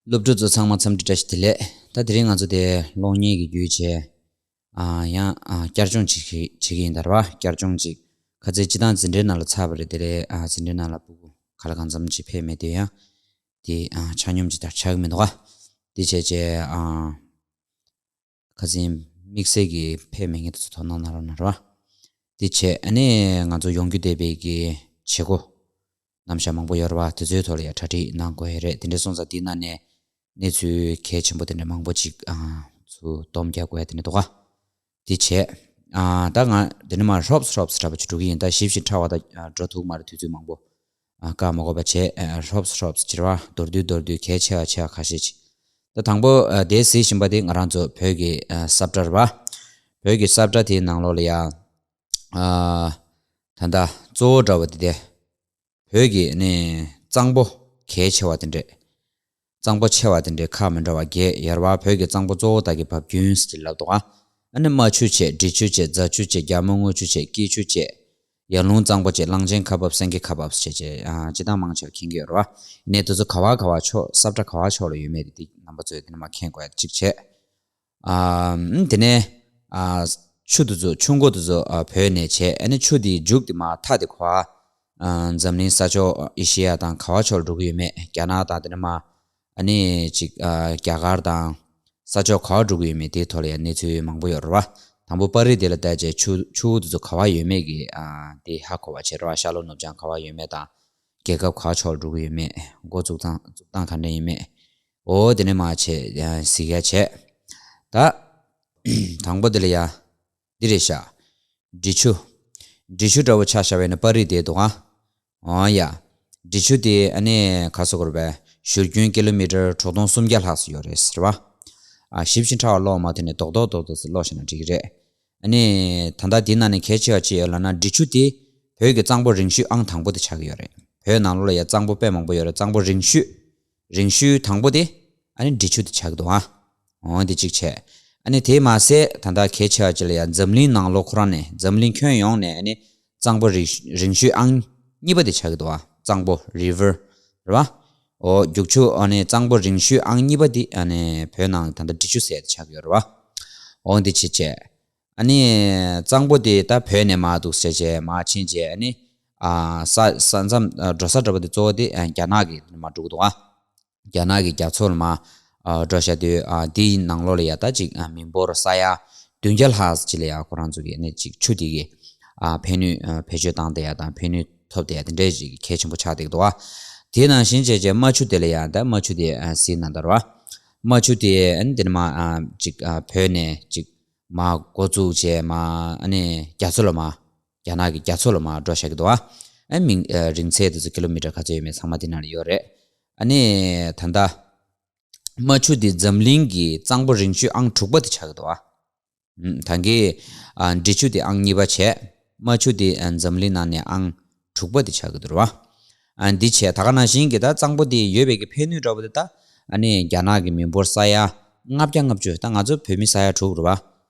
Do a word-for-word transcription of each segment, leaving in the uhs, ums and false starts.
སློབ་ཕྲུག་ཚོ་ཚང་མ་འཚམས་འདྲི་བཀྲ་ཤིས་བདེ་ལེགས། ད་དེ་རིང་ང་ཚོ་དེ་གློག་བརྙན་གྱི་བརྒྱུད་བྱས། ཨ། ཡང་ཨ་བསྐྱར་སྦྱོང་ཅིག་བྱེད་བྱེད་ཀྱི་ཡིན་ད་རེད་བ། བསྐྱར་སྦྱོང་ཅིག་ཁ་ཚིག་སྤྱི་བཏང་འཛིན་གྲྭའི་ནང་ལ་ཚར་བ་རེད། དེ་ལས་ཨ་འཛིན་གྲྭའི་ནང་ལ་ཕྲུ་གུ་ག་ལ་གང་འཚམ་ཅིག་ཕེབས་མེད་དུས་ཡང་དེ་ཨ་ཆ་སྙོམས་ཅིག་ད་ཆགས་ཀྱི་མི་འདུག་ག་དེ་བྱས་བྱས་ཨ། ཁ་སང་དམིགས་བསལ་གྱི་ཕེབས་མེད་མཁན་དེ་ཚོ་དོ་སྣང་གནང་རོགས་གནང་རོགས། དེ་བྱས་ཨ་ནི་ང་ཚོ་ཡོང་རྒྱུ་བསྡད་པའི་གི་བྱེད་སྒོ་རྣམ་གཞག་མང་པོ་ཡོད་རེད་བ། དེ་ཚོའི་ཐོག་ལ་ཡང་གྲ་སྒྲིག་གནང་དགོས་ཡོད་རེད། དེ་འདྲ་སོང་ཙང་དེའི་ནང་ནས་གནས་ཚུལ་གལ་ཆེན་པོ་དེ་འདྲ་མང་པོ་ཅིག་ཨ་ཚུར་སྡོམ་རྒྱག་དགོས་ཡ་དེ་འདྲ་འདུག་ག་དེ་བྱས་ཨ་ད་ང་དེ་ནས་མར་ཧྲོབ་ཧྲོབ་འདྲ་པོ་ཅིག་འགྲོ་གི་ཡིན། ད་ཞིབ་ཞིབ་ཕྲ་བ་ད་ཨ་འགྲོ་ཐུབ་མ་རེད། དུས་ཚོད་མང་པོ་ཨ་བཀག་མ་དགོས་པ་བྱས། ཨ་ཧྲོབ་ཧྲོབ་ཅིག་རེད་བ། མདོར་བསྡུས་མདོར་བསྡུས་གལ་ཆེ་བ་ཆེ་བ་ཁ་ཤས་ཅིག་ད་དང་པོ་ཨ་དེ་གཟིགས་བཞིན་པ་དེ་ང་རང་ཚོ་བོད་ཀྱི་ཨ་ས་བཀྲ་རེད་བ། བོད་ཀྱི་ས་བཀྲ་དེའི་ནང་ལོགས་ལ་ཡ་ཨ་ད་ལྟ་གཙོ་བོ་འདྲ་བ་དེ་དེ་བོད་ཀྱི་ནི་གཙང་པོ་གལ་ཆེ་བ་དེ་འདྲས། གཙང་པོ་ཆེ་བ་དེ་འདྲའི་ཁག་མི་འདྲ་བ་བརྒྱད་ཡོད་རེད་བ། བོད་ཀྱི་གཙང་པོ་གཙོ་བོ་དག་གི་བབ་རྒྱུན་ཟེར་ལབ་འདུག་ག་ཨ་ནི་རྨ་ཆུ་བྱས། འབྲི་ཆུ་བྱས། རྫ་ཆུ་བྱས། རྒྱ་མོ་རྔུལ་ཆུ་བྱས། སྐྱིད་ཆུ་བྱས། ཡར་ཀླུང་གཙང་པོ་བྱས། གླང་ཆེན་ཁ་འབབ། སེང་གེ་ཁ་འབབ་བྱས་བྱས་ཨ་སྤྱིར་བཏང་མང་ཆེ་བ་མཁྱེན་གྱི་ཡོད་རེད་བ། ཡིན་ནའི་དེ་ཚོ་ག་བ་ག་བ་ཕྱོགས་ས་བཀྲ་ག་བ་ཕྱོགས་ལ་ཡོད་མེད་དེ་རྣམ་པ་ཚོས་དེ་ནས་མར་མཁྱེན་དགོས་ཡ་གཅིག་བྱས། ཨ་དེ་ནས་ཨ་ཆུ་དེ་ཚོ་ཆུ་མགོ་དེ་ཚོ་ཨ་བོད་ནས་བྱས། ཨ་ནི་ཆུ་དེའི་མཇུག་དེ་མར་མཐའ་དེ་ག་བ་ཨ་འཛམ་གླིང་ས་ཕྱོགས་ཨེ་ཤི་ཡ་དང་ག་བ་ཕྱོགས་ལ་འགྲོ་གི་ཡོད་མེད། རྒྱ་ནག་དང་དེ་ནས་མར་ཨ་ནི་ཅིག་ཨ་རྒྱ་གར་དང་ས་ཕྱོགས་ག་བ་འགྲོ་གི་ཡོད་མེད་དེའི་ཐོག་ལ་ཡང་གནས་ཚུལ་མང་པོ་ཡོད་རེད་བ། དང་པོ་པར་རིས་དེ་ལ་བལྟས་བྱས་ཆུ་ཆུ་བོ་དེ་ཚོ་ག་བ་ཡོད་མེད་ཀྱི་ཨ་དེ་ཧ་གོ་བ་བྱེད་རེད་བ། ཤར་ལྷོ་ནུབ་བྱང་ག་བ་ཡོད་མེད་དང་། རྒྱལ་ཁབ་ག་བ་ཕྱོགས་ལ་འགྲོ་གི་ཡོད་མེད། འགོ་བཙུགས་སྟངས་བཙུགས་སྟངས་ག་འདྲ་ཡིན་མེད། འོ་དེ་ནས་མར་བྱས་ཡང་གཟིགས་ཡ་བྱས། ད་དང་པོ་དེ་ལ་ཡ་འདི་རེད་ཤག་འབྲི་ཆུ། འབྲི་ཆུ་འདྲ་བོ་ཆ་བཞག་པ་ཡིན་ན་པར་རིས་དེ་འདུག་ཨ། འོ་ཡ། འབྲི་ཆུ་དེ་ཨ་ནི་ག་ཟེར་དགོས་རེད་པས། བཞུར་རྒྱུན་ཀི་ལོ་མི་ཊར་དྲུག་སྟོང་སུམ་བརྒྱ་ལྷག་ཙམ་ཡོད་རེད་ཟེར་བ། ཨ་ཞིབ་ཅིང་ཕྲ་བ་ཀློག་མ་ཐུབ་ནས་རྡོག་རྡོག་རྡོག་རྡོག་ཙམ་ཀློག་བྱས་ན་འགྲིག་གི་རེད། ཨ་ནི་ད་ལྟ་འདི་ནང་ནས་གལ་ཆེ་བ་ཅི་ཡོད་ལབ་ན། འབྲི་ཆུ་དེ་བོད་ཀྱི་གཙང་པོ་རིང་ཤོས་ཨང་དང་པོ་དེ་ཆགས་ཀྱི་ཡོད་རེད། བོད་ནང་ལོགས་ལ་ཡ་གཙང་པོ་དཔེ་མང་པོ་ཡོད་རེད། གཙང་པོ་རིང་ཤོས་རིང་ཤོས་དང་པོ་དེ་ཨ་ནི་འབྲི་ཆུ་དེ་ཆགས་ཀྱི་འདུག་ཨ། འོ་འདི་གཅིག་བྱས། ཨ་ནི་དེ་མ་ཟད་ད་ལྟ་གལ་ཆེ་བ་ཅིག་ལ་ཡ་འཛམ་གླིང་ནང་ལོགས་ཁོ་རང་ནས་འཛམ་གླིང་ཁྱོན་ཡོངས་ནས་ཨ་ནི་གཙང་པོ་རིང་རིང་ཤོས་ཨང་གཉིས་པ་དེ་ཆགས་ཀྱི་འདུག་ཨ། གཙང་པོ་རི་ཝར་རེད་བ། འོ་རྒྱུག་ཆུ་ཨ་ནི་གཙང་པོ་རིང་ཤོས་ཨང་གཉིས་པ་དེ་ཨ་ནི་བོད་ནང་ད་ལྟ་འབྲི་ཆུ་ཟེར་དེ་ཆགས་ཀྱི་ཡོད་རེད་བ། འོ་འདི་བྱས་བྱས། ཨ་ནི་གཙང་པོ་དེ་ད་བོད་ནས་མར་འདུག་སེ་བྱས་མར་ཕྱིན་བྱས། ཨ་ནི་ཨ་ས་ས་མཚམས་ཨ་འགྲོ་ས་འདྲ་པོ་དེ་གཙོ་བོ་དེ་ཨ་རྒྱ་ནག་གི་མར་འགྲོ་གི་འདུག་ཨ། རྒྱ་ནག་གི་རྒྱ་མཚོ་ལ་མར་ཨ་འགྲོ་བཞག་དུས་ཨ་དེའི་ནང་ལོགས་ལ་ཡ་ད་ཅིག་ཨ་མི་འབོར་ས་ཡ་བདུན་བརྒྱ་ལྷག་ཅིག་ལ་ཡ་ཁོ་རང་ཚོ་གི་ཨ་ནི་ཅིག་ཆུ་དེ་གི་ཨ་ཕན་ནུས་ཨ་བེད་སྤྱོད་བཏང་བསྡད་ཡ་དང་ཕན་ནུས་ཐོབ་བསྡད་ཡ་དེ་འདྲའི་ཅིག་གལ་ཆེན་པོ་ཆགས་བསྡད་ཀྱི་འདུག་ཨ། དེ་ནང་བཞིན་བྱས་བྱས་རྨ་ཆུ་དེ་ལ་ཡ་ད་རྨ་ཆུ་དེ་ཨ་སིའི་ནང་ད་རེད་བ། རྨ་ཆུ་དེ་ཨ་ནི་དེ་ནས་མར་ཨ་ཅིག་ཨ་བོད་ནས་ཅིག་མར་འགོ་བཙུགས་བྱས་མར་ཨ་ནི་རྒྱ་མཚོ་ལ་མར་རྒྱ་ནག་གི་རྒྱ་མཚོ་ལ་མར་འགྲོ་བཞག་གི་འདུག་ཨ། ཨ་མིང་ཨ་རིང་ཚད་དེ་ཚོ་ཀི་ལོ་མི་ཊར་ག་ཚོད་ཡོད་མེད་ཚང་མ་དེ་ནང་ལ་ཡོད་རེད། ཨ་ནི་ད་ལྟ་རྨ་ཆུ་དེ་འཛམ་གླིང་གི་གཙང་པོ་རིང་ཤོས་ཨང་དྲུག་པ་དེ་ཆགས་ཀྱི་འདུག་ཨ། ཨུམ། ད་གིན་ཨ་འབྲི་ཆུ་དེ་ཨང་གཉིས་པ་བྱས། རྨ་ཆུ་དེ་ཨ་འཛམ་གླིང་ནང་ནས་ཨང་དྲུག་པ་དེ་ཆགས་ཀྱི་འདུག་རེད་བ། ཨ་འདི་བྱས་ད་ག་ནང་བཞིན་གྱི་ད་གཙང་པོ་དེ་ཡོད་པའི་གི་ཕན་ནུས་འདྲ་པོ་དེ་ད་ཨ་ནི་རྒྱ་ནག་གི་མི་འབོར་ས་ཡ་ལྔ་བརྒྱ་ལྔ་བཅུ། ད་ང་ཚོ་བོད་མི་ས་ཡ་དྲུག་རེད་བ།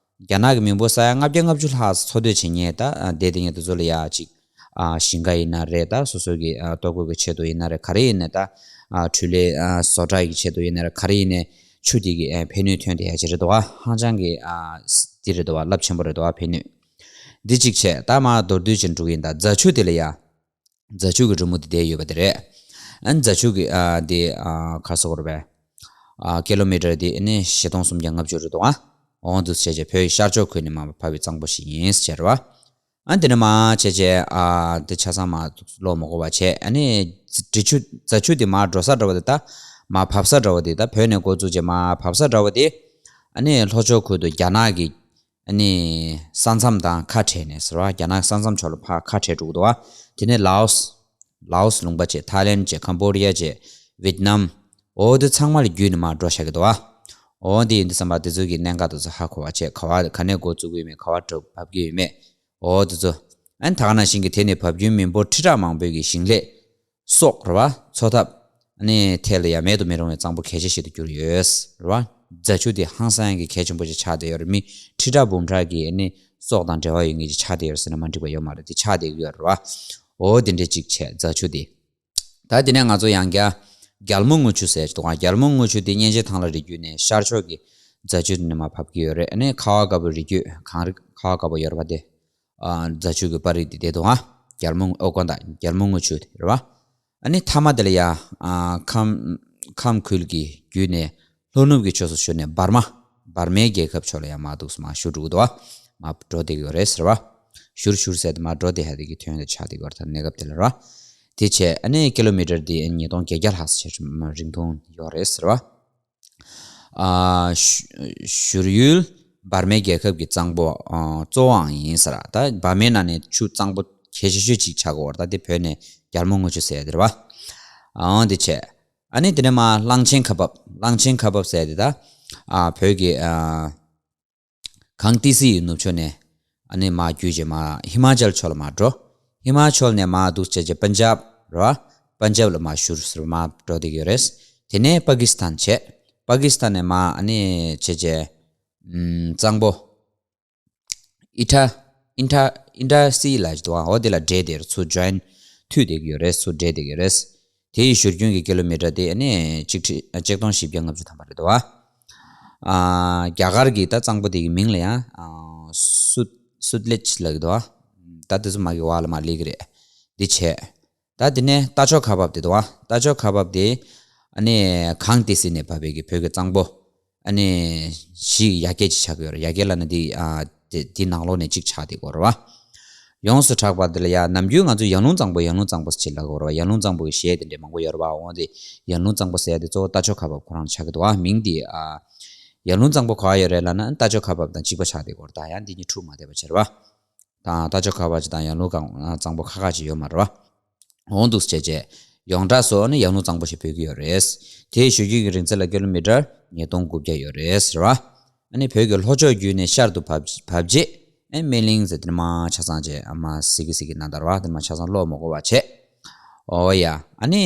རྒྱ་ནག་གི་མི་འབོར་ས་ཡ་ལྔ་བརྒྱ་ལྔ་བཅུ་ལྷག་འཚོ་སྡོད་བྱེད་མཁན་ད་ཨ་བསྡད་དེ་ངས་དེ་ཚོ་ལ་ཡ་ཅིག་ཨ་ཞིང་ཁ་ཡིན་ན་རེད། ད་སོ་སོ་གི་ཨ་ལྟོ་གོས་ཀྱི་ཆེད་དུ་ཡིན་ན་རེད། ག་རེ་ཡིན་ནའི་ད་ཨ་འཕྲུལ་ལས་ཨ་བཟོ་གྲྭ་གི་ཆེད་དུ་ཡིན་ན་རེད། ག་རེ་ཡིན་ནའི་ཆུ་དེ་གི་ཨ་ཕན་ནུས་ཐོན་བསྡད་ཡ་ཅིག་རེད་འདུག་བ། ཧང་ཅང་གི་ཨ་དེ་རེད་འདུག་བ། རླབས་ཆེན་པོ་རེད་འདུག་བ། ཕན་ནུས་འདི་གཅིག་བྱས། ད་མར་མདོར་བསྡུས་ཅིག་འགྲོ་གི་ཡིན། ད་རྫ་ཆུ་དེ་ལ་ཡ། རྫ་ཆུ་གི་རི་མོ་དེ་བསྡད་ཡོད་པ་དེ་རེད། ཨ་ནི་རྫ་ཆུ་གི་ཨ་དེ་ཨ་ག་རེ་ཟེར་དགོས་རེད་པས། ཨ་ཀི་ལོ་མི་ཊར་དེ་ཨ་ནི་བཞི་སྟོང་སུམ་བརྒྱ་ལྔ་བཅུ་རེད་འདུག་ཨ། འོ་འདུག་སེ་བྱས་བྱས་བོད་ཤར་ཕྱོགས་ཁུལ་ནས་མར་བབས་པའི་གཙང་པོ་ཞིག་ཡིན་ཟེར་བ། ཨ་དེ་ནས་མར་བྱས་བྱས་ཨ་དེ་ཆ་ཚང་མར་ཀློག་མ་དགོས་པ་བྱས། ཨ་ནི་འབྲི་ཆུ་རྫ་ཆུ་དེ་མར་འགྲོ་ས་འདྲ་བ་དེ་ད་མར་བབས་ས་འདྲ་བ་དེ་ད་བོད་ནས་འགོ་བཙུགས་བྱས་མར་བབས་ས་འདྲ་བ་དེ་ཨ་ནི་ལྷོ་ཕྱོགས་ཁུལ་དུ་རྒྱ་ནག་གི་ཨ་ནི་ས་མཚམས་དང་ཁ་བྲལ་ནས་ཟེར་བ། རྒྱ་ནག་ས་མཚམས་ཕྱོགས་ལ་ཕར་ཁ་བྲལ་འགྲོ་གི་འདུག་བ། དེ་ནས་ལའོ་སི། ལའོ་སི་ལུང་པ་བྱས། ཐའི་ལེན་བྱས། ཀམ་བོ་ཌི་ཡ་བྱས། ཝེད་ནམ། འོ་དེ་ཚང་མ་ལ་བརྒྱུད་ནས་མར་འགྲོ་བཞག་གི་འདུག་བ། འོ་དེ་ཡིན་དུས་ཙམ་པ་དེ་ཚོ་གི་གནད་འགག་དེ་ཚོ་ཧ་གོ་བ་བྱས། ག་བ་ག་ནས་འགོ་བཙུགས་ཀྱི་ཡོད་མེད། ག་བ་འགྲོ་བབས་ཀྱི་ཡོད་མེད། འོ་དེ་ཚོ། ཨ་ནི་ད་ག་ནང་བཞིན་གྱི་དེ་ནས་བབས་རྒྱུན་མི་འབོར་ཁྲི་ཕྲག་མང་པོའི་གི་ཞིང་ལས། སྲོག་རེད་བ། འཚོ་ཐབས་ནི་ཐད་ལ་ཡང་མེད་དུ་མི་རུང་བའི་གཙང་པོ་གལ་ཆེ་ཞིག་ཏུ་གྱུར་ཡོད་རེད་བ། རྫ་ཆུ་དེ་ཧང་སང་གི་གལ་ཆེན་པོ་ཞིག་ཆགས་བསྡད་ཡོད་རེད། མི་ཁྲི་ཕྲག་འབུམ་ཕྲག་གི་ནི་སྲོག་དང་འབྲེལ་བ་ཡོད་མཁན་ཞིག་ཆགས་བསྡད་ཡོད་རེད་ཟེར་ན་མ་འགྲིག་པ་ཡོད་མ་རེད། དེ་ཆགས་བསྡད་ཀྱི་ཡོད་རེད་བ། འོ་དེ་འདྲ་ཅིག་བྱས་རྫ་ཆུ་དེ། ད་དེ་ནས་ང་ཚོ་ཡང་བསྐྱར་ རྒྱལ་མོ་དངུལ་ཆུ་ཟེར་གྱི་འདུག་ག་རྒྱལ་མོ་དངུལ་ཆུ་དེ་གཉན་ཆེན་ཐང་ལ་རི་རྒྱུད་ནས་ཤར་ཕྱོགས་ཀྱི་རྫ་ཆུ་ནས་མར་བབས་ཀྱི་ཡོད་རེད། ཨ་ནི་ཁ་བ་དཀར་པོའི་རི་རྒྱུད་གངས་རི་ཁ་བ་དཀར་པོ་ཡོད་རེད་པ། དེ་ཨ་རྫ་ཆུ་གི་པར་རིས་དེ་དེ་འདུག་ག་རྒྱལ་མོ་ཨོ་དགོངས་དག་རྒྱལ་མོ་དངུལ་ཆུ་དེ་རེད་པ། ཨ་ནི་མཐའ་མ་དེ་ལ་ཡ་ཨ་ཁམས་ཁམས་ཁུལ་གྱི་བརྒྱུད་ནས་ལྷོ་ནུབ་ཀྱི་ཕྱོགས་སུ་བཞུར་ནས་འབར་མ། འབར་མའི་རྒྱལ་ཁབ་ཕྱོགས་ལ་ཡང་མར་འདུག་སེ་མར་བཞུར་འགྲོ་གི་འདུག་ག་མར་འགྲོ་བསྡད་ཀྱི་ཡོད་རེད་ཟེར་བ། བཞུར་བཞུར་ཟེར་དེ་མར་འགྲོ་བསྡད་ཡ་དེ་གི་དོན་དེ་ཆགས་བསྡད་ཀྱི་ཡོད་རེད། ད་གནས་སྐབས་དེ་ལ་རེད་བ། དེ་བྱས་ཨ་ནི་ཀི་ལོ་མི་ཊར་དེ་ཉིས་སྟོང་བརྒྱད་བརྒྱ་ལྷག་ཙམ་ཞིག་རིང་ཐུང་ཡོད་རེད་ཟེར་བ། ཨ་བཞུ- བཞུར་ཡུལ་འབར་མའི་རྒྱལ་ཁབ་ཀྱི་གཙང་པོ་ཨ་གཙོ་བོའང་ཡིན་ཟེར། ད་འབར་མའི་ནང་ནས་ཆུ་གཙང་པོ་གལ་ཆེ་ཤོས་གཅིག་ཆགས་ཀྱི་ཡོད་རེད། ད་དེ་བོད་ནས་རྒྱལ་མོ་དངུལ་ཆུ་ཟེར་ཡ་དེ་རེད་བ། ཨང་དེ་བྱས། ཨ་ནི་དེ་ནས་མར་གླང་ཆེན་ཁ་འབབ། གླང་ཆེན་ཁ་འབབ་ཟེར་ཡ་དེ་ད་ཨ་བོད་ཀྱི་ཨ་གངས་ཏི་སེ་ཡི་ནུབ་ཕྱོགས་ནས་ཨ་ནི་མར་བརྒྱུད་བྱས་མར་ཧི་མ་ཅལ་ཕྱོགས་ལ་མར་འགྲོ། ཧི་མ་ཅལ་ནས་མར་འདུག་བྱས་བྱས་པན་ཇབ་རེད་བ། པན་ཇབ་ལ་མར་བཞུར་ཟེར་མར་འགྲོ་བསྡད་ཀྱི་ཡོད་རེད། དེ་ནས་པ་ཀི་སི་ཐན་བྱས། པ་ཀི་སི་ཐན་ནས་མར་ཨ་ནི་བྱས་བྱས་ཨམ་གཙང་པོ། ཨི་ཊ་ཨི་ཊ་ཨི་ཊ་སི་ལ་འདུག་ག་འོ་དེ་ལ་འདྲེས་བསྡད་རེད། ཚུར་ཇོ་ཡིན་མཐུད་བསྡད་ཀྱི་ཡོད་རེད། ཚུར་འདྲེས་བསྡད་ཀྱི་ཡོད་རེད། དེ་ཡི་བཞུར་རྒྱུན་གྱི་ཀི་ལོ་མི་ཊར་དེ་ཨ་ནི་གཅིག་ཁྲི་གཅིག་སྟོང་བཞི་བརྒྱ་ལྔ་བཅུ་ཐམ་པ་རེད་འདུག་ག་ཨ་རྒྱ་གར་གྱི་ད་གཙང་པོ་དེ་གི་མིང་ལ་ཡང་ཨ་སུད་སུད་ལེཇ་ལབ་ཀྱི་འདུག་ག་ད་དེ་ཚོ་མ་གི་བ་ལ་མར་སླེབས་ཀྱི་རེད། འདི་བྱས། ད་དེ་ནས་རྟ་མཆོག་ཁ་འབབ་དེ་འདུག་ག་རྟ་མཆོག་ཁ་འབབ་དེ་ཨ་ནི་གངས་ཏི་སེ་ནས་བབས་པའི་གི་བོད་ཀྱི་གཙང་པོ་ཨ་ནི་གཞི་ཡར་རྒྱས་ཅིག་ཆགས་ཀྱི་ཡོད་རེད། ཡར་རྒྱས་ལབ་ན་འདི་ཨ་དེ་འདི་ནང་ལོགས་ནས་གཅིག་ཆགས་བསྡད་ཀྱི་ཡོད་རེད་བ། ཡོངས་སུ་གྲགས་པ་དེ་ལ་ཡ་ནམ་རྒྱུན་ང་ཚོ་ཡར་ཀླུང་གཙང་པོ་ཡར་ཀླུང་གཙང་པོ་ཟེར་ལབ་ཀྱི་ཡོད་རེད་བ། ཡར་ཀླུང་གཙང་པོ་གི་གཞས་དེ་འདྲ་མང་པོ་ཡོད་རེད་བ། འོ་དེ་ཡར་ཀླུང་གཙང་པོ་ཟེར་ཡ་དེ་གཙོ་བོ་རྟ་མཆོག་ཁ་འབབ་ཁོ་རང་ཆགས་ཀྱི་འདུག་ག་མིང་དེ་ཨ་ཡར་ཀླུང་གཙང་པོ་ག་པར་ཡོད་རེད་ལབ་ན་རྟ་མཆོག་ཁ་འབབ་དང་གཅིག་པ་ཆགས་བསྡད་ཀྱི་ཡོད་རེད། ད་ཡང་འདི་གཉིས་འཁྲུག་མ་བསྡད་པ་བྱས་རེད་བ། དང་རྟ་མཆོག་ཁ་འབབ་ཅིག་དང་ཡར་ཀླུང་གཙང་པོ་ཁ་ཁ་ཅིག་ཡོད་མ་རེད་བ། འོང་འདུག་བྱས་བྱས། ཡོངས་གྲགས་སུ་ནི་ཡར་ཀླུང་གཙང་པོ་ཞེས་འབོད་ཀྱི་ཡོད་རེད། དེའི་བཞུར་རྒྱུན་གྱི་རིང་ཚད་ལ་ཀི་ལོ་མི་ཊར་ཉིས་སྟོང་དགུ་བརྒྱ་ཡོད་རེད་ཟེར་བ། ཨ་ནི་བོད་ཀྱི་ལྷོ་ཕྱོགས་བརྒྱུད་ནས་ཤར་དུ་བབས་བབས་རྗེས། ཨེ་སྨན་གླིང་ཟེར་དེ་ནས་མར་ཆ་ཚང་བྱས་ཨ་མར་ཟིག་གི་ཟིག་གི་ནང་ལྟར་བ་དེ་མར་ཆ་ཚང་ལོག་མ་དགོས་པ་བྱས། འོ་ཡ། ཨ་ནི།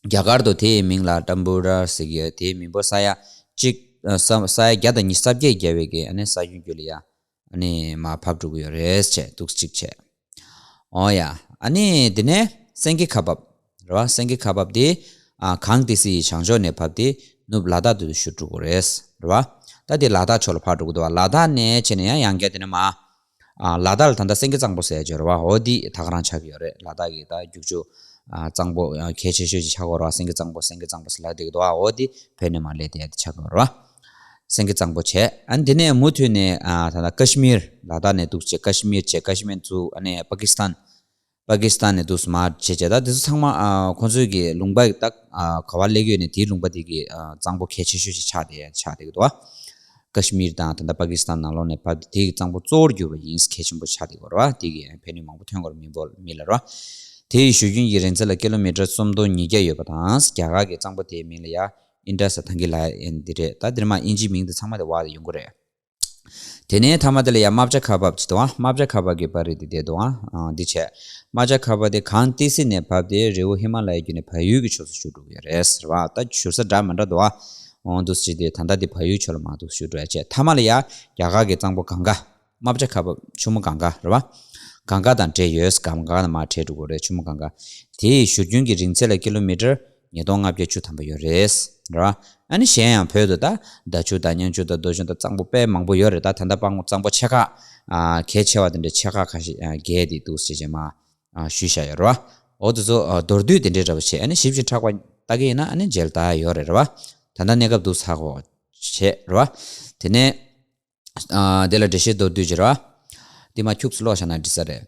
རྒྱ་གར་དུ་དེའི་མིང་ལ་ཏམ་བུ་ར་ཟེར་གྱི་ཡོད། དེའི་མི་འབོར་ས་ཡ་གཅིག་ཨ་ས་ས་ཡ་བརྒྱ་དང་ཉི་ཤུ་རྩ་བརྒྱད་བརྒལ་བའི་གི་ཨ་ནི་ས་ཁྱོན་རྒྱུད་ལ་ཡ་ཨ་ནི་མར་བབས་འགྲོ་གི་ཡོད་རེད་བྱས་འདུག་གཅིག་བྱས། འོ་ཡ། ཨ་ནི་དེ་ནས་སེང་གེ་ཁ་འབབ་རེད་བ། སེང་གེ་ཁ་འབབ་དེ་ཨ་གངས་ཏི་སེ་ཡི་བྱང་ཕྱོགས་ནས་བབས་ཏེ་ནུབ་ལ་དྭགས་དུ་བཞུར་འགྲོ་གི་རེད་རེད་བ། ད་དེ་ལ་དྭགས་ཕྱོགས་ལ་ཕར་འགྲོ་གི་འདུག་བ། ལ་དྭགས་ནས་བྱས་ནས་ཡང་ཡང་བསྐྱར་དེ་ནས་མར། ཨ་ལ་དྭགས་ལ་ད་ལྟ་སེང་གེ་གཙང་པོ་ཟེར་ཡ་ཅིག་ཡོད་རེད་བ། འོ་འདི་ད་ག་རང་ཆགས་ཀྱི་ཡོད་རེད། ལ་དྭགས་ཀྱི་ད་རྒྱུག་ཆུ་ཨ་གཙང་པོ་ཨ་གལ་ཆེ་ཤོས་ཅིག་ཆགས་ཀྱི་ཡོད་རེད་བ། སེང་གེ་གཙང་པོ་སེང་གེ་གཙང་པོ་ཟེར་ལབ་བསྡད་ཀྱི་འདུག་བ། འོ་འདི་བོད་ནས་མར་སླེབས་བསྡད་ཡ་དེ་ཆགས་ཀྱི་ཡོད་རེད་བ། སེང་གེ་གཙང་པོ་བྱས། ཨ་ནི་དེ་ནས་མུ་མཐུད་ནས་ཨ་ད་ལྟ་ཀ་ཤི་མིར། ལ་དྭགས་ནས་འདུག་བྱས་ཀ་ཤི་མིར་བྱས། ཀ་ཤི་མིར་ཚུར་ཨ་ནི་པ་ཀི་སི་ཐན། པ་ཀི་སི་ཐན་ནས་འདུག་སེ་མར་བྱས་བྱས། ད་དེ་ཚོ་ཚང་མ་ཨ་ཁོང་ཚོའི་གི་ལུང་པ་ད་ཨ་ག་པར་སླེབས་ཡོད་ནས་དེའི་ལུང་པ་དེ་གི་ཨ་གཙང་པོ་གལ་ཆེ་ཤོས་ཤིག་ཆགས་བསྡད་ཆགས་བསྡད་ཀྱི་འདུག་བ། ཀ་ཤི་མིར་དང་ད་ལྟ་པ་ཀི་སི་ཐན་ནང་ལོགས་ནས་བབས་ཏེ་དེ་གི་གཙང་པོ་གཙོ་བོར་གྱུར་པ་ཡིན། གལ་ཆེན་པོ་ཆགས་བསྡད་ཀྱི་ཡོད་རེད་བ། དེ་གི་ཕན་ནུས་མང་པོ་ཐོན་ཀྱི་ཡོད་རེད་མི་འབོར་མི་ལ་རེད་བ། དེ་ཡི་བཞུར་རྒྱུན་གྱི་རིང་ཚད་ལ་ཀི་ལོ་མི་ཊར་སུམ་སྟོང་ཉིས་བརྒྱ་ཡོད་པ་དང་། རྒྱ་གར་གྱི་གཙང་པོ་དེའི་མིང་ལ་ཡ་ཨིན་ཌ་སི་ཐང་གི་ལ་ཡ་འདི་རེད། ད་འདིར་མར་དབྱིན་ཇིའི་མིང་དེ་ཚང་མ་དེ་བར་དེ་ཡོང་གི་རེད། དེ་ནས་མཐའ་མ་དེ་ལ་ཡང་རྨ་བྱ་ཁ་འབབ་ཅིག་འདུག་ཨ། རྨ་བྱ་ཁ་འབབ་ཀྱི་པར་རིས་དེ་བསྡད་འདུག་ཨ། ཨ་འདི་བྱས། རྨ་བྱ་ཁ་འབབ་དེ་གངས་ཏི་སེ་ནས་བབས་ཏེ་རི་བོ་ཧི་མ་ལ་ཡའི་བརྒྱུད་ནས་བལ་ཡུལ་གྱི་ཕྱོགས་སུ་བཞུར་འགྲོ་གི་ཡོད་རེད་ཟེར་བ། ད་བཞུར་ས་འདྲ་མི་འདྲ་འདུག་ཨ། འོང་འདུག་ཟེར་ཏེ་ད་ལྟ་དེ་བལ་ཡུལ་ཕྱོགས་ལ་མར་འདུག་བཞུར་འགྲོ་ཡ་བྱས། མཐའ་མ་ལ་ཡ་རྒྱ་གར་གྱི་གཙང་པོ་གངྒཱ། རྨ་བྱ་ཁ་འབབ་ཆུ་མོ་གངྒཱ་རེད་བ། གངྒཱ་དང་འབྲེལ་ཡོད། གངྒཱ་ནས་མར་འཕྲད་འགྲོ་གི་རེད། ཆུ་མོ་གངྒཱ། དེའི་བཞུར་རྒྱུན་གྱི་རིང་ཚད་ལ་ཀི་ལོ་མི་ཊར་ཉིས་སྟོང་ལྔ་བརྒྱ་བཅུ་ཐམ་པ་ཡོད་རེད། རེད་བ། ཨ་ནི་གཞན་ཡང་བོད་དུ་ད་ཟླ་ཆུ་དང་གཉན་ཆུ་དང་རྡོ་ཆུ་དང་གཙང་པོ་དཔེ་མང་པོ་ཡོད་རེད། ད་ད་ལྟ་སྤང་གཙང་པོ་ཆེ་ཁག་ཨ་གལ་ཆེ་བ་དེ་འདྲ་ཆེ་ཁག་ཁ་ཤས་ཨ་བརྒལ་ཏེ་འདུག་ཟེར་བྱས་མར་ཨ་ཞུས་བཞག་ཡོད་རེད་བ། འོ་དེ་ཚོ་ཨ་མདོར་བསྡུས་དེ་འདྲའི་འདྲ་པོ་བྱས། ཨ་ནི་ཞིབ་ཅིང་ཕྲ་བ་ལྟ་གི་ཡིན་ན་ཨ་ནི་མཇལ་ལྟ་ཡོད་རེད། རེད་བ། ད་ལྟ་གནས་སྐབས་འདུག་ཚར་གོ་བྱས་རེད་བ། དེ་ནས། ཨ་དེ་ལ་འགྲེལ་བཤད་མདོར་བསྡུས་ཅིག་རེད་བ། དེ་མར་ཁྱུག་ཙམ་ཀློག་བཞག་ན་འགྲིག་ས་རེད།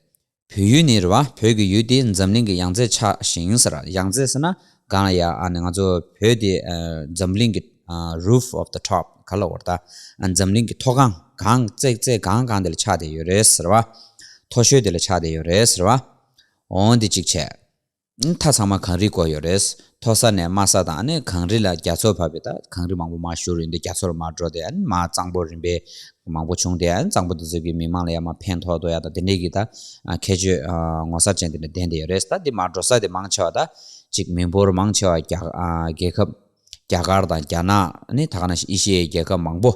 བོད་ཡུལ་ནི་རེད་བ། བོད་ཀྱི་ཡུལ་དེ་འཛམ་གླིང་གི་ཡང་རྩེར་ཆགས་ཤིང་ཟེར། ཡང་རྩེ་ཟེར་ན་གང་ལ་ཡ། ཨ་ནི་ང་ཚོ་བོད་དེ་ཨ་འཛམ་གླིང་གི་ཨ་roof of the top ག་ལ་འོར་ད། ཨ་འཛམ་གླིང་གི་མཐོ་སྒང་གངས་བརྩེགས་བརྩེགས་གང་གང་དེ་ལ་ཆགས་བསྡད་ཡོད་རེད་ཟེར་བ། མཐོ་ཤོས་དེ་ལ་ཆགས་བསྡད་ཡོད་རེད་ཟེར་བ། འོང་འདི་གཅིག་བྱས། མཐའ་ཚང་མ་གངས་རིས་བསྐོར་ཡོད་རེད། མཐོ་ས་ནས་དམའ་ས་དང་ཨ་ནི་གངས་རི་ལ་རྒྱ་མཚོ་བབས་པའི་ད་གངས་རི་མང་པོ་མར་བཞུར་ཡོང་དུས་རྒྱ་མཚོ་ལ་མར་འགྲོ་དེ་ཨ་ནི་མར་གཙང་པོ་རིམ་པས་མང་པོ་བྱུང་སྟེ། ཨ་ནི་གཙང་པོ་དེ་ཚོ་གིས་མི་མང་ལ་ཡང་མར་ཕན་ཐོགས་ཐུབ་ཡ་དང་དེ་འདྲས་ཀྱི་ད་ཁྱད་ཆོས་ངོ་མཚར་ཅན་དེ་འདྲ་ལྡན་བསྡད་ཡོད་རེད། ད་འདི་མར་འགྲོ་ས་དེ་མང་ཆེ་བ་ད་ཅིག་མི་འབོར་མང་ཆེ་བ་རྒྱ་རྒྱལ་ཁབ་རྒྱ་གར་དང་རྒྱ་ནག་ཨ་ནི་ད་ག་ནང་བཞིན་ཨེ་ཤི་ཡའི་རྒྱལ་ཁབ་མང་པོ་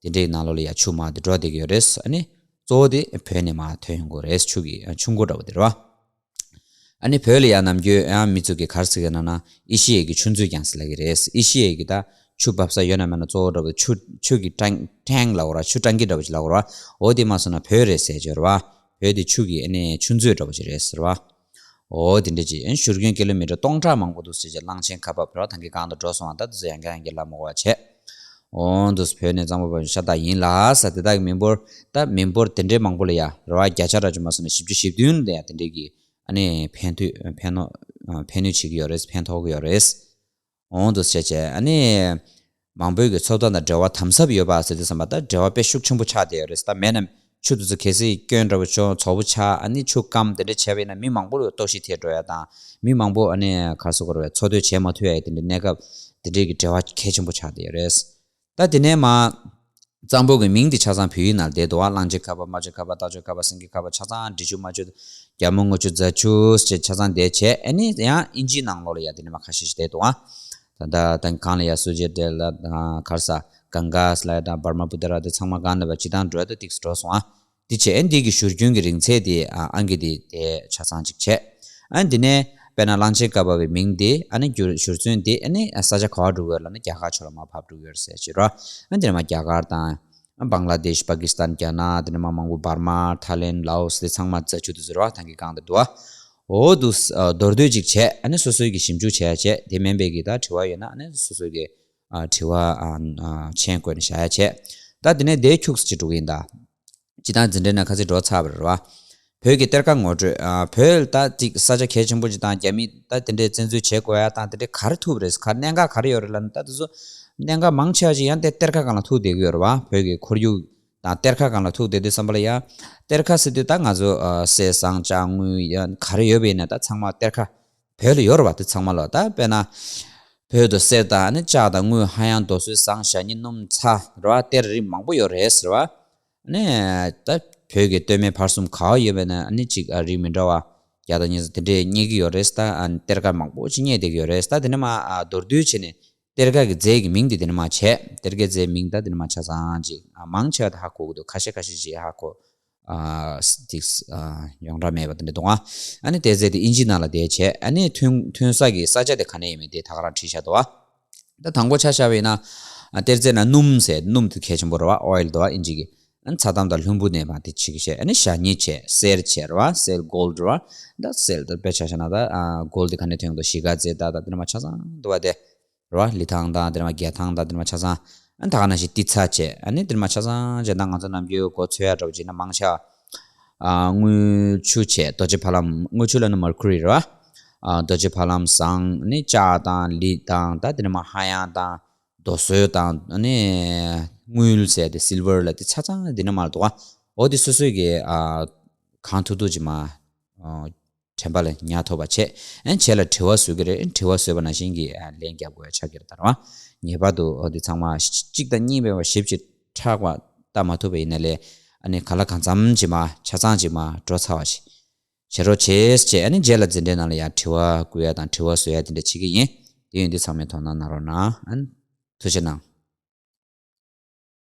དེ་འདྲའི་ནང་ལོགས་ལ་ཡ་ཆུ་མར་དེ་འགྲོ་བསྡད་ཀྱི་ཡོད་རེད། ཨ་ནི་གཙོ་བོ་དེ་བོད་ནས་མར་ཐོན་ཡོང་གི་རེད། ཆུ་གི་ཆུ་མགོ་འདྲ་བོ་དེ་རེད་བ། ཨ་ནི་བོད་ལ་ཡང་ནམ་རྒྱུན་ཡང་མི་ཚོ་གི་ག་རེ་ཟེར་གི་ན་ན་ཨེ་ཤི་ཡའི་གི་ཆུ་མཛོད་ཀྱང་ཟེར་ལབ་ཀྱི་རེད། ཨེ་ཤི་ཡའི་གི་ད་ཆུ་འབབ་ས་ཡོད་ན་མེད་ན་གཙོ་བོ་འདྲ་བོ་ཆུ་ཆུ་གི་ཊེང་ཊེང་ལབ་དགོས་ར། ཆུ་ཊང་ཀི་འདྲ་བོ་ཅིག་ལབ་དགོས་ར། འོ་དེ་མ་སོང་ན་བོད་རེད་ཟེར་གྱི་རེད་བ། བོད་དེ་ཆུ་གི་ཨ་ནི་ཆུ་མཛོད་འདྲ་བོ་ཅིག་རེད་ཟེར་བ། འོ་དེ་འདྲ་ཅིག་ཨ་ནི་བཞུར་རྒྱུན་ཀི་ལོ་མི་ཊར་སྟོང་ཕྲག་མང་པོ་འདུག་ཟེར་གྱི་གླང་ཆེན་ཁ་འབབ་ར་ཐང་གི་སྒང་དུ་འགྲོ་སོང་བ། ད་དེ་ཚོ་ཡང་བསྐྱར་ཡང་བསྐྱར་ལབ་མ་དགོས་པ་བྱས། འོ་འདུག་བོད་ནས་གཙང་པོ་བ་ཤ་སྟག་ཡིན་ལ་ས་དེ་དག་གི་མི་འབོར་ད་མི་འབོར་དེ་འདྲའི་མང་པོ་ལ་ཡ་རེད་བ། བརྒྱ་ཆ་ར་ཅུ་མ་སོང་ན་བཞི་བཅུ་ཞེ་བདུན་ལ་ཡ་དེ་འདྲའི་གི་ཨ་ནི་ཕན་ཐོགས་ཕན་ནོ་ཕན་ནུས་བྱེད་ཀྱི་ཡོད་རེད། ཕན་ཐོགས་ཀྱི་ཡོད་རེད། འོང་དུ་བྱས་བྱས་ཨ་ནི། མང་པོའི་གི་འཚོ་སྟངས་དང་འབྲེལ་བ་དམ་ཟབ་ཡོད་པ་ཟེར་དུས་ཙམ་པ་ད་འབྲེལ་བ་དཔེ་ཤུགས་ཆེན་པོ་ཆགས་བསྡད་ཡོད་རེད། ད་མེད་ན་ཆུ་དེ་ཚོ་གལ་སྲིད་སྐྱོན་འདྲ་པོ་བྱུང་ཚ་པོ་ཆགས་ཨ་ནི་ཆུ་སྐམ་དེ་འདྲ་བྱས་པ་ཡིན་ན་མི་མང་པོ་ལ་ལྟོགས་ཤི་ཐེབས་འགྲོ་ཡ་དང་མི་མང་པོ་ཨ་ནི་ག་རེ་ཟེར་དགོས་རེད། འཚོ་སྡོད་བྱེད་མ་ཐུབ་ཡ་ཡི་དེ་འདྲའི་གནས་སྐབས་དེ་འདྲའི་གི་འབྲེལ་བ་གལ་ཆེན་པོ་ཆགས་བསྡད་ཡོད་རེད། ད་དེ་ནས་མ། གཙང་པོ་གི་མིང་དེ་ཆ་ཚང་བོད་ཡིག་ནང་བསྡད་འདུག་བ། གླང་ཆེན་ཁ་པ། རྨ་ཆེན་ཁ་པ། སྟག་ཆེན་ཁ་པ། སེང་གེ་ཁ་པ། ཆ་ཚང་འབྲི་ཆུ་རྨ་ཆུ། རྒྱ་མོ་རྔུལ་ཆུ། རྫ་ཆུ་ཞེས་ཆ་ཚང་བསྡད་བྱས་ཨ་ནི་ཡང་ཨིན་ཇིའི་ནང་ལོགས་ལ་ཡ་དེ་ནས་མ་ཁ་ཤས་ཤིག་བསྡད་འདུག་བ། ད་ད་ད་གང་ལ་ཡ་སུ་ཇེ་ཏྲེ་ལ་དང་ག་རེ་ཟ་གང་གཱ་ལ་ཡ་དང་བར་མ་པུ་ཏ་ར་དེ་ཚང་མ་གང་ལ་བ་ཇི་ལྟར་འགྲོ་ཡ་ད་ཏིག་སེ་འགྲོ་ཡ་ད། དེ་བྱས་ཨ་ནི་དེ་གི་བཞུར་རྒྱུན་གྱི་རིང་ཚད་དེ་ཨ་ཨང་ཀི་དེ་དེ་ཆ་ཚང་གཅིག་བྱས། ཨ་ནི་དེ་ནས་དཔེར་ན་གླང་ཆེན་ཁ་པ་བའི་མིང་དེ་ཨ་ནི་བསྒྱུར་བཞུར་ཚུན་དེ་ཨ་ནི་ས་ཆ་ག་བ་འགྲོ་གི་ཡོད་ལབ་ན་རྒྱ་གར་ཕྱོགས་ལ་མར་བབས་འགྲོ་གི་ཡོད་ཟེར་ཅིག་ར། ཨ་ནི་དེ་ནས་མར་རྒྱ་གར་དང་བང་ལ་དེཤ། པ་ཀི་སི་ཐན། རྒྱ་ནག་དེ་ནས་མར་མང་པོ་འབར་མ། ཐའི་ལེན། ལའོ་སི་དེ་ཚང་མ་རྫ་ཆུ་དེ་ཚོ་ར་བ་ཐང་གི་སྒང་དེ་འདུག་བ། འོ་འདུག་མདོར་བསྡུས་ཅིག་བྱས་ཨ་ནི་སོ་སོའི་གི་ཞིབ་འཇུག་བྱས་བྱས་དེ་མིན་པའི་གི་ད་དྲི་བ་ཡོད་ན་ཨ་ནི་སོ་སོའི་གི་ཨ་དྲི་བ་ཨ་ཨ་མཆན་བཀོད་ནས་བཞག་ཡ་བྱས། ད་དེ་ནས་དེ་ཁྱུག་ཙམ་ཅིག་འགྲོ་གི་ཡིན་ད། སྤྱི་བཏང་འཛིན་གྲྭའི་ནང་ཁ་སང་འགྲོ་ཚར་བ་རེད་བ། བོད་ཀྱི་གཏེར་ཁ་ངོ་སྤྲོད། ཨ་བོད་ད་ཅིག་ས་ཆ་གལ་ཆེན་པོ་ཅིག་དང་རྒྱ་མིས་ད་དེ་འདྲའི་བཙན་འཛུལ་བྱེད་དགོས་ཡ་དང་དེ་འདྲའི་ག་རེ་ཐུག་རེད། ག་གནད་འགག་ག་རེ་ཡོད་རེད་ལབ་ན་ད་དེ་ཚོ་གནད་འགག་མང་ཆེ་བ་ཅིག་ཡང་དེ་གཏེར་ཁ་སྒང་ལ་ཐུག་བསྡད་ཀྱི་ཡོད་རེད་བ། བོད་ཀྱི་ཁོར་ཡུག་དང་གཏེར་ཁ་སྒང་ལ་ཐུག་བསྡད་དུས་ཙམ་པ་ལ་ཡ། གཏེར་ཁ་ཟེར་དུས་ད་ང་ཚོ་ཨ་གསེར་ཟངས་ལྕགས་དངུལ་ཡ་ག་རེ་ཡོད་པ་ཡིན་ན་ད་ཚང་མ་གཏེར་ཁ་བོད་ལ་ཡོད་རེད་བ། དེ་ཚང་མ་ལ་ད་དཔེར་ན། བོད་དུ་གསེར་དང་ནི་ལྕགས་དང་དངུལ། ཧ་ཡང་རྡོ་སོལ། ཟངས། ཞ་སྙིང་། སྣུམ། ཚྭ་རེད་བ། གཏེར་རིགས་མང་པོ་ཡོད་རེད་ཟེར་བ། ནས་ད་བོད་ཀྱི་སྟོད་སྨད་བར་གསུམ་ག་བ་ཡོད་པ་ན་ནི་གཅིག་ཨ་རིགས་མི་འདྲ་བ་བརྒྱ་དང་གཉིས་དེ་འདྲས་རྙེད་ཀྱི་ཡོད་རེད། ད་ཨ་གཏེར་ཁ་མང་པོ་ཅིག་རྙེད་བསྡད་ཀྱི་ཡོད་རེད། ད་དེ་ནས་མ་ཨ་མདོར་བསྡུས་བྱས་ནས་གཏེར་ཁ་གི་རྫས་ཀྱི་མིང་དེ་དེ་ནས་མ་བྱས། གཏེར་ཁའི་རྫས་མིང་ད་དེ་ནས་མ་ཆ་ཚང་ཅིག་ཨ་མང་ཆེ་བ་དེ་ཧ་གོ་གི་འདུག་ཁ་ཤས་ཁ་ཤས་ཅིག་ཧ་གོ། ཨ་ཏིག་ཨ་ཡོངས་གྲགས་མེད་པ་དེ་འདྲ་འདུག་ཨ། ཨ་ནི་དེ་ཚེ་དེ་ཨིན་ཇི་ནང་ལ་དེ་བྱས་ཨ་ནི་ཐོན་ཐོན་ས་གི་ས་ཆ་དེ་ག་ནས་ཡིན་མིན་དེ་ད་ག་རང་བྲིས་བཞག་འདུག་ཨ། ད་དང་པོ་ཆ་བཞག་པ་ཡིན་ན་ཨ་གཏེར་རྫས་ན་སྣུམ་ཟེར། སྣུམ་དེ་གལ་ཆེན་པོ་རེད་བ། ཨོ་ཡིལ་འདུག་ཨ་ཨིན་ཇི་གི། ཨ་ནི་ཚྭ་ཐམ་དང་ལྷུན་པོ་ནས་མ་དེ་བྱེད་ཀྱི་བྱས། ཨ་ནི་ཞ་སྙིང་བྱས། གསེར་བྱས་རེད་བ། གསེར་གོལ་ཌི་རེད་བ། ད་གསེར་ད་དཔེ་ཆ་བཞག་ན་ད་ཨ་གོལ་ཌི་ག་ནས་ཐོན་འདུག་གཞིས་ཀ་རྩེ་ད་ད་དེ་ནས་མ་ཆ་ཚང་འདུག་བ་དེ། རེད་བ། ལི་ཐང་དང་དེ་ནས་མ་རྒྱ་ཐང་དང་དེ་ནས་མ་ཆ་ཚང་། ཨ་ད་ག་ནང་བཞིན་ཏི་ཚ་བྱས། ཨ་ནི་དེ་ནས་མ་ཆ་ཚང་བྱས་ན་ང་ཚོ་ནམ་རྒྱུན་གོ་ཚོད་ཡ་འདྲ་བོ་བྱས་ན་མང་ཆེ་བ། ཨ་དངུལ་ཆུ་བྱས། རྡོ་རྗེ་ཕ་ལམ། དངུལ་ཆུ་ལབ་ན་མར་ཁུ་རི་རེད་བ། ཨ་རྡོ་རྗེ་ཕ་ལམ། ཟངས། ཨ་ནི་ལྕགས་དང་ལི་དང་ད་དེ་ནས་མ་ཧ་ཡང་དང་རྡོ་སོལ་དང་ཨ་ནི་དངུལ་ཟེར་དེ་སིལ་ཝར་ལ་དེ་ཆ་ཚང་དེ་ནས་མ་འདུག་བ། འོ་དེ་སོ་སོའི་གི་ཨ་གང་ཐུབ་ཐུབ་ཅིག་མ། ཨ། དྲན་པ་ལ་ཉར་ཐུབ་པ་བྱས། ཨ་ནི་རྗེས་ལ་དྲི་བ་བཟོ་གི་རེད། ཨ་ནི་དྲི་བ་བཟོས་པ་ནང་བཞིན་གྱི་ཨ་ལན་རྒྱབ་དགོས་ཡ་ཆགས་ཀྱི་རེད་ད་རེད་བ། ངེས་པར་དུ་འོ་འདི་ཚང་མ་གཅིག་དང་གཉིས་མེད་པར་ཞིབ་ཅིང་ཕྲ་བ་ལྟ་མ་ཐུབ་པ་ཡིན་ན་ལས་ཨ་ནི་གང་ལ་གང་འཚམ་ཅིག་མ་ཆ་ཚང་ཅིག་མ་འགྲོ་ཚར་བ་ཞིག་བྱེད་རོགས་བྱས་བྱས། ཨ་ནི་རྗེས་ལ་འཛིན་གྲྭའི་ནང་ལ་ཡང་དྲི་བ་བསྐུལ་ཡ་དང་དྲི་བ་བཟོ་ཡ་དེ་འདྲ་བྱེད་ཀྱི་ཡིན། དེ་ཡིན་དུས་ཚང་མས་དོ་སྣང་གནང་རོགས་གནང་། ཨ་ནི་ཐུགས་རྗེ་གནང་།